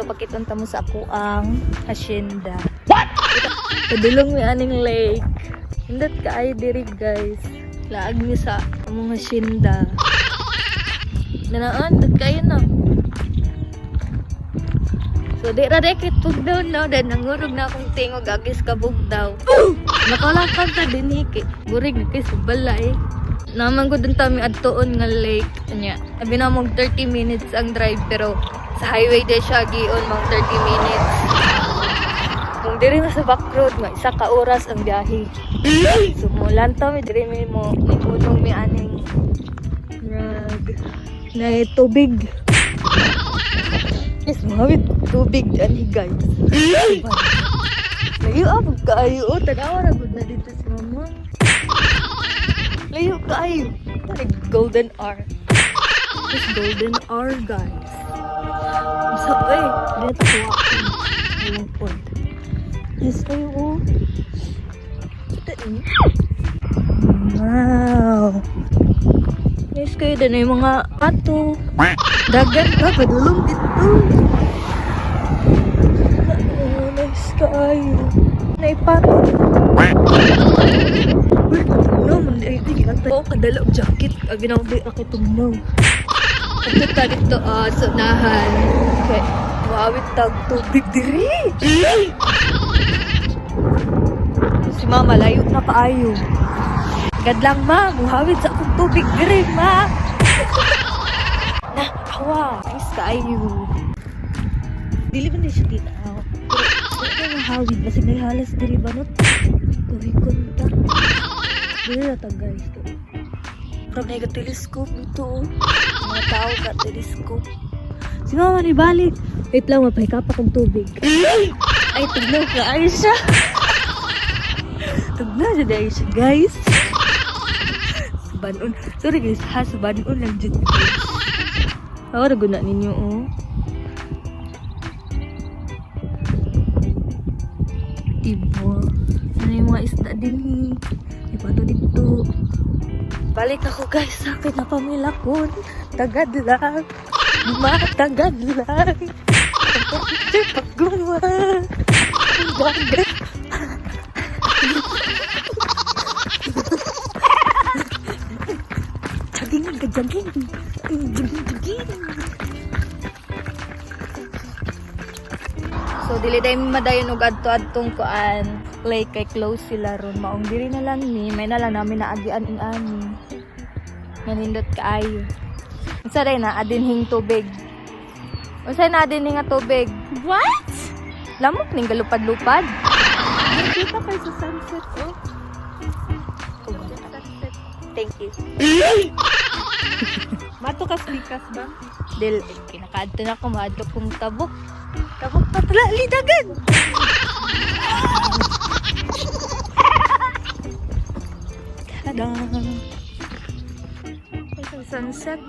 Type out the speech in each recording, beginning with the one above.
Magpapakita ta mo sa ako ang hacienda. What? Padulong mi aning lake. Indot kaayo diri, guys. Laag mi sa among hacienda. Nanaan, dot kayo na. So, di ra kay tugdaw no, dahil nangurog na akong tingog agis kabugdaw. Nakalakad ta din eh, kay burig na kay sa balay. Naman ko dun tami adtoon nga lake. Anya, sabi na mong 30 minutes ang drive pero sa highway din siya gion mga 30 minutes. Kung diri na sa back road nga isa ka oras ang biyahe. So mo lantaw mi diri mi mo nigunong mi aning rag na tubig. Yes, mawit tubig ani, guys. Layo ah, kaayo. Oh, tanawa ra gud na dito si mama. Layo kaayo. Tari golden hour. It's golden hour, guys. So, eh, dito ko ako. Lungkod. Yes, kayo, oh. Ito eh. Wow. Yes, kayo din yung mga pato. Dagat ka, padulong dito. Oh, nice kaayo. Naipato. Uy, katugnaw man di ay di gikanta. Oh, kadala og jacket. Abi na di ako tugnaw. Ito ta dito ah, sa unahan. Okay. Wawit tag tubig diri. Si mama layo na kaayo. Gad lang ma, muhawid sa akong tubig diri ma. Na, awa, nice kaayo. Dili ba ni siya tinaw? Pero ito mahawid, basig naghalas diri ba not? Tubig konta. Dili na ta, guys. Murag na telescope dito oh. Mga tao ka telescope. Si mama ni balik. Wait lang, mapahika pa kong tubig. Ay, tugnaw ka. Ay siya. Tugnaw siya dahil siya, guys. Subanon. Sorry guys, ha, subanon lang dyan, guys. Ako, guna ninyo, oh. Diba? Ano yung mga isda din, eh. May pato dito. Balik ako, guys, sa akin na pamilakon. Tagad lang. Matagad lang. Paggawa. Dagat. Jogging, jogging. Jogging, jogging. So dili dai madayon og adto-adtong kuan lake kay close sila ron. Maong diri na lang ni, may na lang namin naagian ing ani. Nanindot kaayo. Unsa day na adinhing tubig? Unsa na adin nga tubig? What? Lamok ning galupad-lupad. Nakita kayo sa sunset, oh. Sunset. Thank you. Mato ka likas ba? Dil kinakaadto na ko maadto kong tabok. Tabok pa tala lidagan. Tada. Sunset.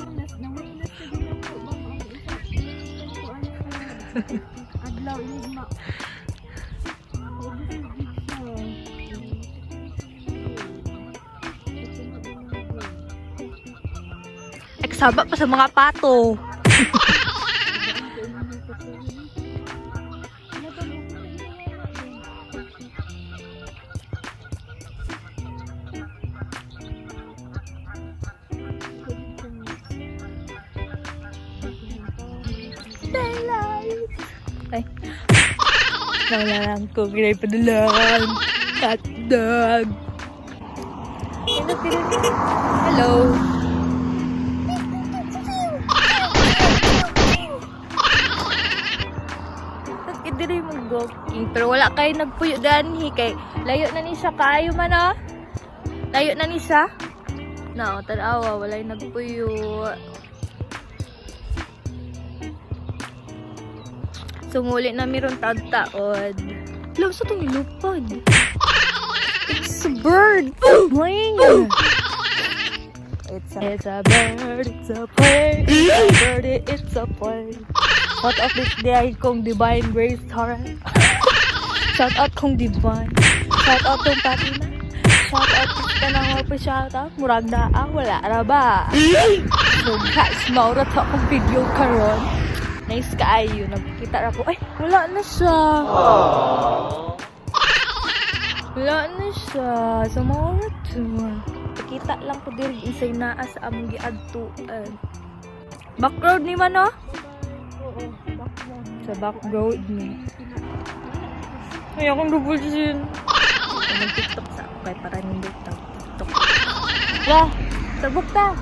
Adlaw, inigma. Ay, kasaba pa sa mga pato. Daylight. Ay. Nawala lang ko. Ginay padalang. Hotdog. Hello. Diri mo walking pero wala kay nagpuyo danhi kay layo na ni siya kaayo man ah. Layo na ni siya. Na, tanawa walay nagpuyo. Sumuli na miron taod-taod. Alam sa itong lupad. It's a bird. Plane. It's a bird, it's a plane, it's a bird, it's a plane. Shout out this day kong Divine Grace Torres. Shout out kong Divine. Shout out tong Fatima. Shout out sa nang pa shout out. Murag na ang wala ra ba? So guys, maura to akong video karon. Nice kaayo. Nagkita ra ko. Ay, wala na siya. Wala na siya. So, mga to. Pakita lang ko diri insay naa sa among giadtuan. Back road ni man, no? Oo, background. Sa back road ni. Ay, akong double chin. Nag-TikTok sa ako kay para nindot tag TikTok. La, sabok ta.